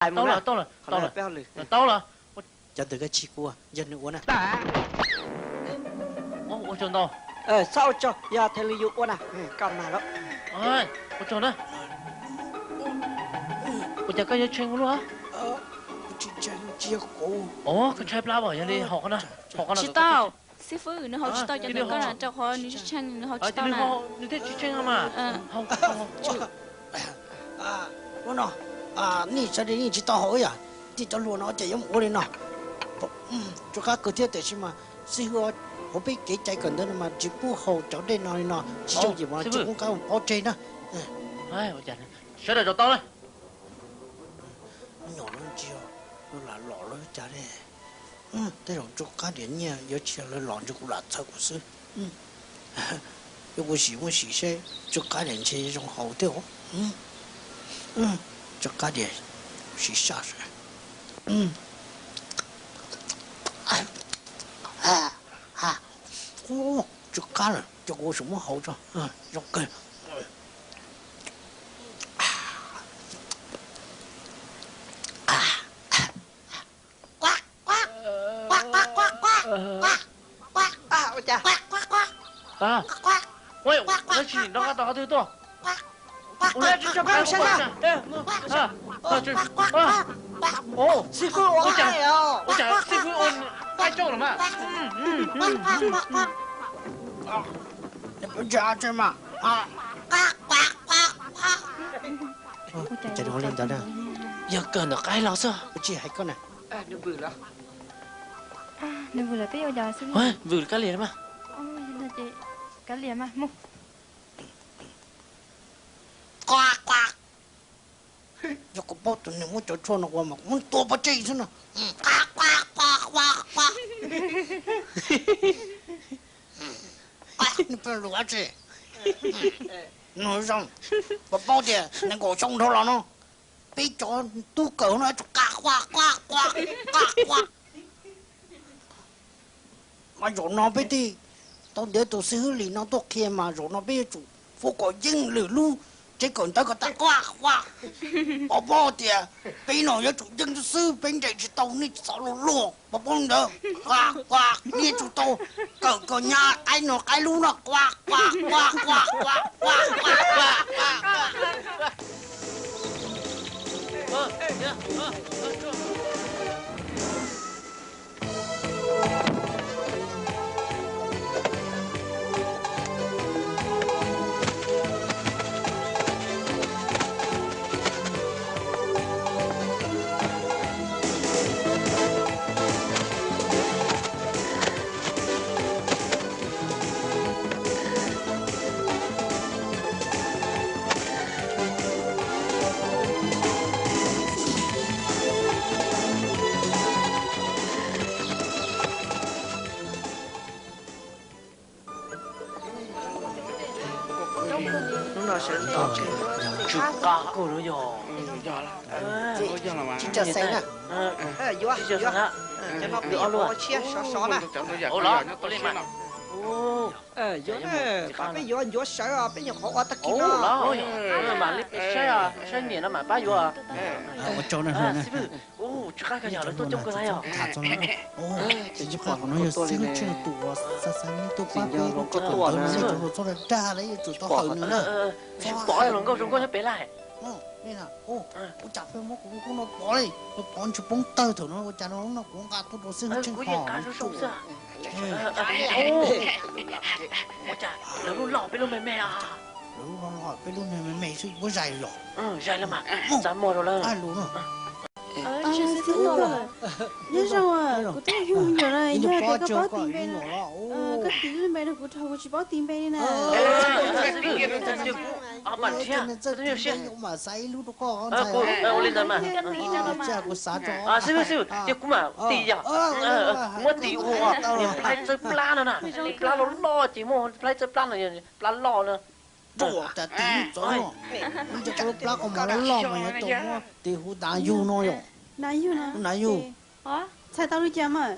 Tau lawm, tau lawm, tau lawm, tau lawm. Cov ntawd koj tsis ua, yog nws ua na. Ua tsaug ntau. Txhob ua tsaug, yog Thaj Lwm yuav ua na, koj mag lawm. Ua tsaug na. Ua cas koj yuav tshee ua luaj? Ua, koj tshaib plab os, yog li haus qhov no. Tsis tau, xib fwb, nws haus tsis tau cov ntawm koj na, rau qhov nws tshee, nws haus tsis tau na. Nws thiaj tsis tshee mas. Ua no, nej sawv daws yeej tsis tau haus ib yam, tej cov hluas no ces yuav mus ua li no. Tsuas qab kawg thiab tiam sis mas xib hwb, hauv peb kev cai kawm ntawv no mas tsis pub haus cov dej no li no, tsis yooj yim mas tsis pub qab mus pov tseg na. Sawv daws zaum tau na. Nyom no ntsia, yuav lam los lawm cas ne. Tej zaum Tsuj Qab Dias nyiaj yuav tsis yog lawv los ntshe kuv lam txhawb kuv xwb. Yuav kuv sim muab sim seb Tsuj Qab Dias ntshe zoo haus thiab os. Tsuj Qab Dias, sim sab seb. Tsw qab lawm, ces kuv sim muab haus tso. Zoo kawg. Ua cas? Ua, ua tsis nrog koj tau qhov twg tuaj. Ua, tsis tso koj ua. Xib fwb ua, ua cas xib fwb ua qaib coj los mas. Cas li ntawd na? Yog kawg ntawm qaib los xwb. Ua tsis hais koj na. Nws vwm lawm peb ua cas xwb. Vwm kav liam mas. Kav liam mas mus. Yog kuv paub tus nws muab cov tshuaj no ua mas kuv muab tua pov tseg xwb no. Nws pheej lus dab tsi? Nws zoo, puas paub tias nees nkaum xyoo dhau los no peb cov tub kawm no tsum qa qua qua qua qa qua. Mas zaum no peb thiaj tau ntiav tus xib hwb Lis no tuaj qhia mas zaum no peb yuav tsum fuab kom yeej lwm lub tsev kawm ntawv kom tag qua qua. Puas paub tias peb no yuav tsum yeej xwb, peb nres tsis tau nej txhob luag luag, puas paub ntawd? Qua qua, nej tsum tau kawm kom nyab qaib no qaib lub no qua qua qua qua qua qua qua qua. Hnub no sawv ntxov tsw qa kawg no yog. Tsis tsa xeev na. Yuav, yuav. Cov no peb yuav ua tshiab sov sov na. Ua li mas. Yuav, peb yuav ncuav sawv os, peb nyuam qhuav ua tag kis no. Mam li saib, saib niam no mam pab yuav. Ua tsaug na. Xib fwb, tsw qab kawg yog lawv tuaj coob kawg li yog. Ces ib qho qhov no yog xib hwb Tsheej tus uas xa xa neb tuaj pab peb lub tsev kawm ntawv no, nej cov hluas txhob dag dag li, yuav tsum tau hawm nws na. Pom los nkauj zoo nkauj nyob pem lawm. Ua cas pheej muab kuv lub no pov li, pov ntshe poob tawg thaum no, ua cas no lub no kuv nqa tuaj rau xib hwb Tsheej pom. Ua cas lawv lub loj peb lub me me os? Lawv lub loj peb lub me me xwb, puas zais los? Zais los mas, txav muag rau lawv. Nyob zoo, kuv twb yug me nyuam lawm, yog tias koj paub tis npe no, koj tis lub npe rau kuv, kuv tsis paub tis npe li na. Ua li ntawd mas, kuv xav, ces kuv mam tis yog, kuv muab tis ua niag plhaib txawb plab no na, plab loj loj ces muaj plhaib txawb plab no, plab loj na. Ua cas tis txawb, ua cas plab qhov muag loj mas yuav tau muab tis hu Nav Yug no yom? Nav Yug, Nav Yug. Txhais tau li cas mas?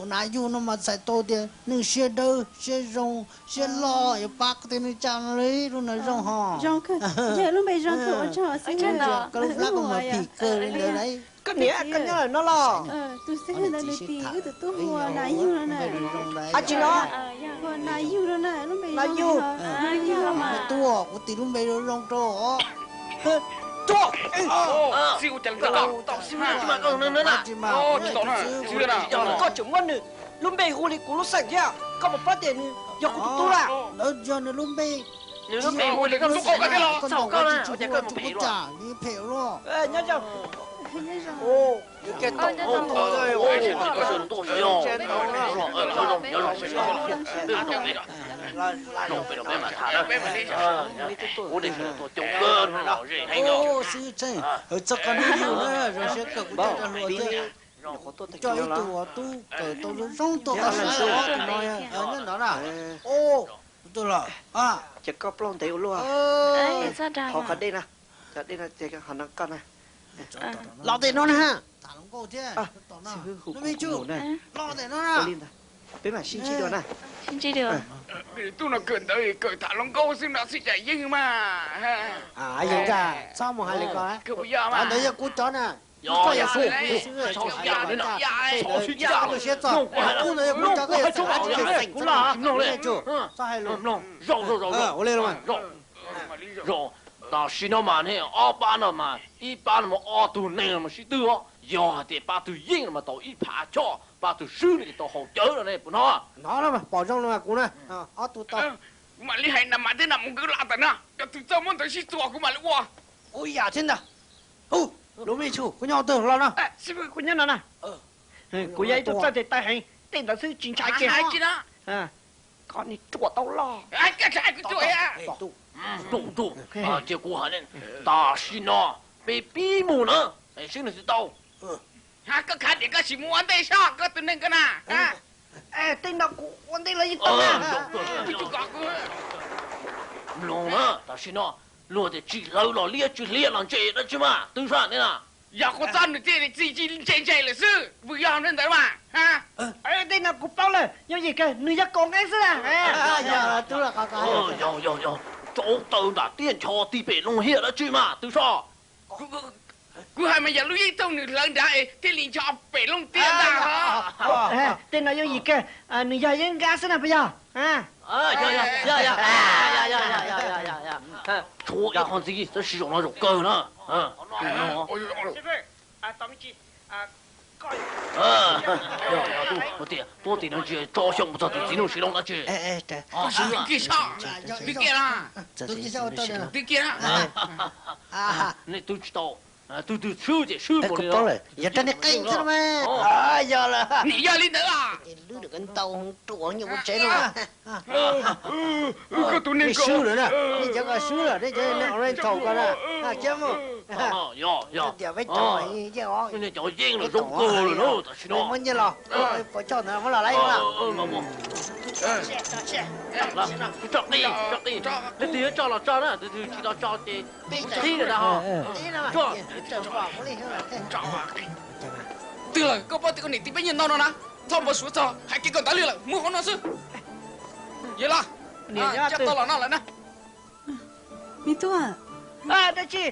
Nas yug no mas txhais tau tias neeg siab dawb siab zoo siab loj yuav pab tej neeg tsa no li lub no zoo ho. Zoo kawg, yog lub npe zoo kawg ua tsaug xwb. Koj lub plab koj mus phim kawg li ntawd lauj. Koj niam koj nyob lawm no los? Tus xib hwb ntawd nws tis wb tus tub hu ua Nas Yug no na. Ab tsi no? Hu ua Nas Yug no na, lub npe Nas Yug. Tub, kuv tis lub npe zoo zoo rau. Tub, koj tseem muab nws lub npe hu li kuv lub xeem thiab, koj puas paub tias nws yog kuv tus tub lawm? Ntawd yog nws lub npe. Nws lub npe hu li koj lub xeem, koj ntaus koj tsis tshua hlub tus puas cas, nws phem luaj. Nyob zoo. Xib hwb Tsheej, txog koj hnub yug na, zoo siab kawg kuv coj rau hluas thiab. Coj ib tug uas tub kawm tau zoo zoo tuaj qhov saib os, tus no nyob ntawd na. Tus los, ces koj plaub ntev ua luaj. Thov qhov dej na, cov dej no ces ho no koj na. Los tes no na. Xib hwb hu kuv mus na. Ua li ntawd, peb mam sib ntsib dua na. Tub no kawm ntawv kawm tham hluas nkauj xwb no xwb cas yeej mas. Yeej, txhob mus hais li ko. Cov ntawd yog kuv cov na. Koj yog xib hwb, txhob siab txog. Tub ntawd yog kuv cov, koj yog xeem dab tsi, xeem txawj tsis mloog li. Txhob hais lus. Ua li los. Tam sim no mas ne ob pab no mas ib pab no mas ob tug neeg no mas sib twg os. Yog hais tias pab twg yeej no mas tau ib phav choj, pab twg swb no ces tau haus cawv no ne puas hnov? Hnov no mas pom zoo no mas kuv na, ob tug tau. Kuv mam li hais Nas Mas thiab Nas Mus nkawd los tawm no, cov twg txawj muab ntawd sib txuas kuv mam li ua. Ua yam thiab ntag. Hu, Lub Me Tshum, koj nyob twg los no? Xib hwb, kuv nyob no na. Kuv yog ib tug txawj tes taw heev, tej ntawd xwb tsis ntshai kiag. Koj niag ruam tau loj. Cia kuv hais, tam sim no peb pib mus na, seb nws twg tau. Koj khav tias koj tsis mus ua ntej soj koj tus neeg ko na. Tej no kuv ua ntej los yeej tau na. Mloog na, tam sim no luag tias tsis hlawv los liab tsis hliam los ntse dab tsi mas twb sab ne na. Yog kuv txob nws thiaj li txi ntse ntse lawm xwb, vwm yog ntawd mas. Tej no kuv paub lawm, yooj yim kawg, nws yog kaum nqeeb xwb na. Yog, yog, tsaub taw nram tiaj ncho tig pem loog hiam dab tsi mas twb soj. Kuv hais mas yog lub yeeb thooj nws hlawv nrad thiaj li ncho pem loog tiaj ntag. Tej no yooj yim kawg, nws yog yeeb nkab xwb na puas yog? Tshuav ib qho ntxiv tab sis zaum no zaum kawg na. Tias tuab tim no tsis tso xyoo mus txog tus txiv nuj si loo dab tsi. Nej twb tsis tau, twg twg swb ces swb npaum li. Yog rab niag qeej xwb mas. Yog lawm. Nim yog li ntawd. Lwb nws ntau ruam nyuam ua tsev no. Koj tus neeg swb lawm na, nej cov ko swb lawm, nej cov neeg ua neeg thaum ko na, khiav mus. Tias peb cov yeej os, cov yeej lawm zoo kawg lawm na, tam sim no muab nyiaj los, puas choj ntawd muab los laib na. Tso qi, tso qi, leej twg yuav tso los tso na, leej twg tsis tau tso ces peb qhib lawm na ho. Twg lawm, koj paub tias koj niam tis peb nyiaj ntau no na, txhob npau suav txog hais kev kawm ntawv li lawm, muab hauv no xwb. Yog los, coj tau los no lawm na. Me tub, dab tsi?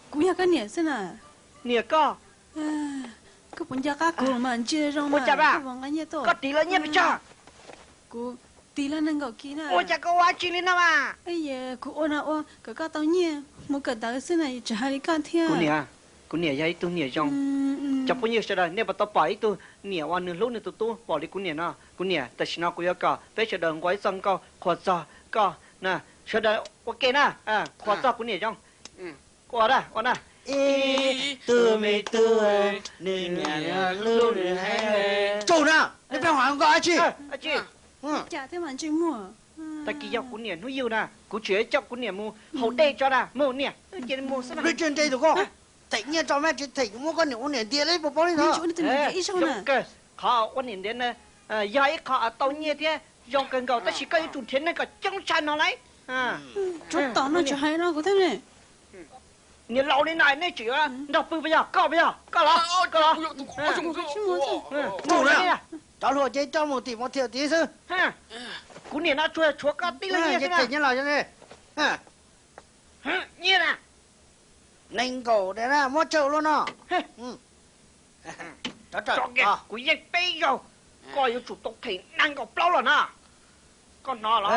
Kuv yog koj niam xwb na. Niam koj? Koj puas nco qab kuv mas ntsia zoo mas koj puas nqa nyiaj tuaj? Koj tiv lawv nyiaj pes tsawg? Kuv tiv lawv nees nkaum kis na. Ua cas koj ua dab tsi li no mas? Kuv ua no ua kom koj tau nyiaj mus kawm ntawv xwb na, tseem hais li koj thiab. Kuv niam, kuv niam yog ib tug niam zoo. Cov phooj ywg sawv daws, nej puas tau pom ib tug niam uas nws hlub nws tus tub npaum li kuv niam no? Kuv niam, tam sim no kuv yuav kom peb sawv daws nqua ib txoj nkauj qhuas txog koj na. Sawv daws ua ke na, qhuas txog kuv niam zoo. Ua na, ua na. Ib tug me tub, nws niam hlub nws heev. Tsaug na, nej pheej hais nkauj dab tsi? Cas thiab mas ntsej muag. Tag kis yog kuv niam hnub yug na, kuv tseem coj kuv niam mus haus dej tso na, mus niam, cia li mus xwb na. Peb tsis ntse tus koj, them nyiaj tso mas tsis them, muab koj niam ua niam ntiav li puas paub li ntawd. Qhov ua niam ntiav na yog ib qho tau nyiaj thiab zoo kawg nkaus, tab sis koj yuav tsum nrhiav neeg kom coob tshaj no lauj. Tsov tom no tseem hais no kuv thiab ne. Niam laus li no nej tseem yuav nrog pw puas yog? Koj puas yog? Koj los, koj los. Mus na, cov hluas ces coj mus tim mus thiam tid xwb. Kuv niam no tsuas tshuav koj tib leeg nyiaj xwb na. Nyiaj na. Nees nkaum diam na, muab tsawg luaj no. Kuv yeej peb zaug, koj yuav tsum tau them nees nkaum plaub los na. Koj hnov los?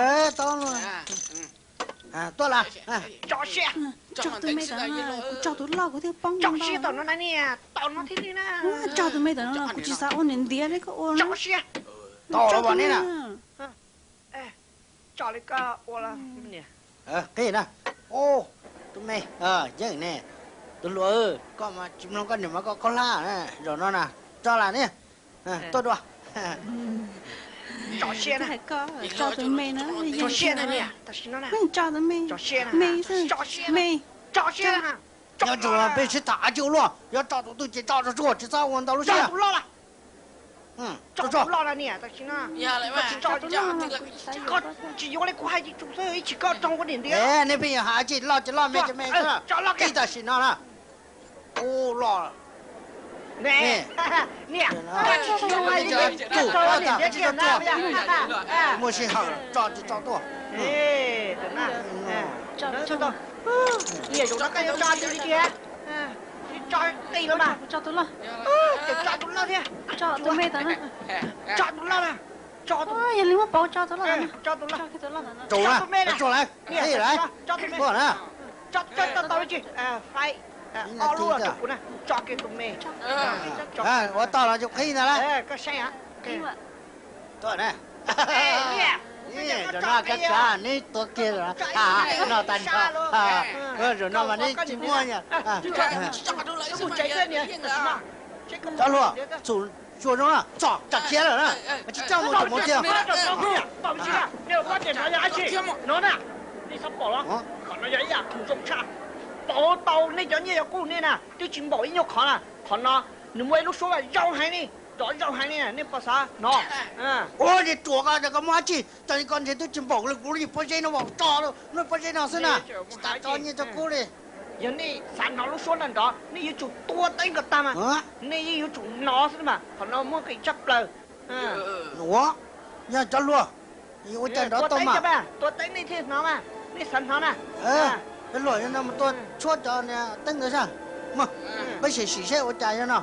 Tuaj las. Tso siab. Tso tus me tawm no, kuv tso tus loj kuv thiaj poob. Tso siab tau no na niam, tau no thiaj li na. Tso tus me tawm no, kuv tsis xav ua niam ntiav li koj ua. Tso siab. Tau los ne na. Tso li koj ua los niam. Qhib na. Tus me, yeej ne, tus hluas, koj mas tsis mloog koj niam mas koj khaub hlab zaum no na. Tso las ne. Tuaj dua. Tso siab na. Tso tus me na. Tso siab na niam, tam sim no na. Tso siab na. Me xwb, me. Tso siab na. Nyob tsum peb sib tham tsis ua luaj, yuav tso tus twg ces tso tsuag tsuag, tsis txhob ua ntau lub siab. Tso tus loj los niam, tam sim no. Koj tsis tso, koj tsis yuav li kuv hais ces tsum xwb, ib tsis koj raug ua niam ntiav. Nej pheej yuav hais tsis loj ces loj, me ces me xwb. Tso loj kiag tam sim no na. Ub los. Niam, muaj sij hawm tso tsis tso tuaj. Niam, zaum no koj yuav tso twg li tiag? Tso qis los mas. Tso tus loj. Ces tso tus loj thiab. Tso tus me tawm na. Tso tus loj na. Tso tus, yog li muab pauv tso tus loj. Tso tus loj. Tso tus me na. Tso tus me na. Tso tus me. Tso tau tau tsis? Faib ob lub rau kuv na. Tso kiag tus me. Ua tau los tsis qhib ntag lauj. Koj saib. Tuaj na. Zaum no kav kav neb tuav kiag lawm, noj tag nrho. Zaum no mas neb tsis muaj. Cov hluas, txhum tsuas zoo, txom tsa khiav lawm na, tsis coj mus tus mus tiag. No na, nej txhob pom los, qhov no yog ib yam khoom zoo tshaj. Pauv tau nej cov nyiaj cov kub nej na, twb tsis npaum ib nyuag qhov na. Qhov no nws muaj ib lub suab zoo heev li, nrov zoo heev li, nej puas xav hnov? Ua li ruam ko, koj muaj dab tsi? Cov koj ntshe twb tsis npaum li kuv li, pob zeb no npaum tso, muaj pob zeb no xwb na, tsis tas tso nyiaj tso kub li. Yog nej xav hnov lub suab nrov nrov, nej yuav tsum tua teeb kom tag mas, nej yeej yuav tsum hnov xwb mas. Qhov no muaj nqis tshaj plaws. Ua, yog cov hluas, ua cas nrov tau mas? Tua teeb nej thiaj hnov mas, nej xav hnov na. Cov hluas, yog no mus tua tshuab cov teeb ntawd sab, peb sim sim seb ua cas yog no.